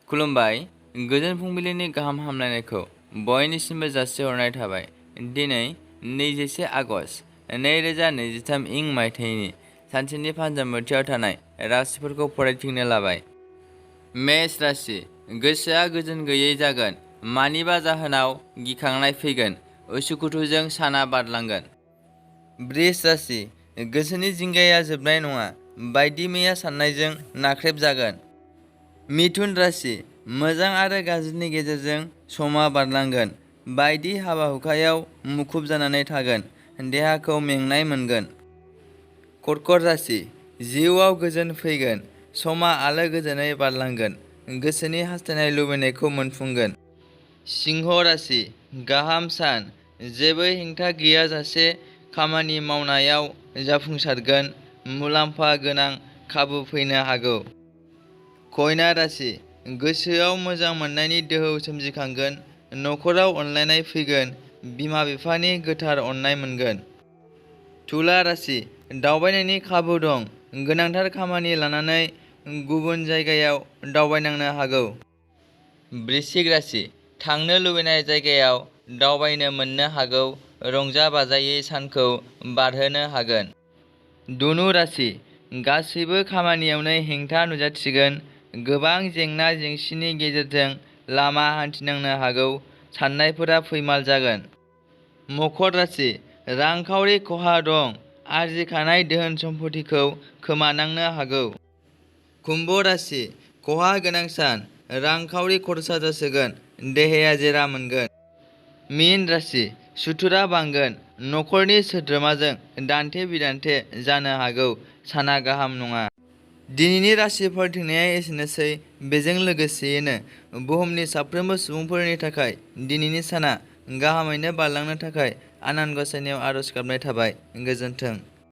खुलुमबाय। गोजोन फुंबिलिनि गाहाम हामलायनायखौ बयनिसिमबो जासिहरनाय थाबाय। दिनै 21 आगस्ट 2023 इं मायथाइनि सानसेनि फान्जामुथियाव थानाय राशिफोरखौ फरायथिंनो लाबाय। मेष राशि। गोसोआ गोजोन गैयै जागोन। मानिबा जाहोनाव गिखांनाय फैगोन। उसुखुथुजों साना बारलांगोन। वृष राशि। गोसोनि जिंगाया जोबनाय नङा। बायदि मैया साननायजों नाख्रेब जागोन। मिथुन राशि। मोजां आरो गाज्रिनि गेजेरजों समा बारलांगोन। बायदि हाबा हुखायाव मुखुब जानानै थागोन। देहाखौ मेंनाय मोनगोन। कर्कट राशि। जिउआव गोजोन फैगोन। समा आलो गोजोनै बारलांगोन। गोसोनि हास्थायनाय लुबैनायखौ मोनफुंगोन। सिंह राशि। गाहाम सान। जेबो हेंथा गैयाजासे खामानि मावनायाव जाफुंसारगोन। मुलाम्फा गोनां खाबु फैनो हागौ। कन्या राशि। गोसोआव मोजां मोननायनि दोहौ सोमजिखांगोन। नखराव अनलायनाय फैगोन। बिमा बिफानि गोथार अननाय मोनगोन। तुला राशि। दावबायनायनि खाबु दं। गोनांथार खामानि लानानै गुबुन जायगायाव दावबायनांनो हागौ। वृश्चिक राशि। थांनो लुबैनाय जायगायाव दावबायनो मोननो हागौ। रंजा बाजायै सानखौ बारहोनो हागोन। धनु राशि। गासैबो खामानियावनो हेंथा नुजाथिगोन। गोबां जेंना जेंसिनि गेजेरजों लामा हान्थिनांनो हागौ। साननायफोरा फैमाल जागोन। मकर राशि। रांखावरि खहा दं। आरजिखानाय धोन सम्फथिखौ खोमानांनो हागौ। कुम्भ राशि। खहा गोनां सान। रांखावरि खरसा जासोगोन। देहाया जेरा मोनगोन। मीन राशि। सुथुरा बांगोन। नखरनि सोद्रोमाजों दान्थे बिदान्थे जानो हागौ। साना गाहाम नङा। दिनैनि राशि फरायथिंनाया एसेनोसै। बेजों लोगोसेयैनो बुहुमनि साफ्रोमबो सुबुंफोरनि थाखाय दिनैनि साना गाहामैनो बारलांनो थाखाय आनान गसाइनियाव आरज गाबनाय थाबाय। गोजोन्थों।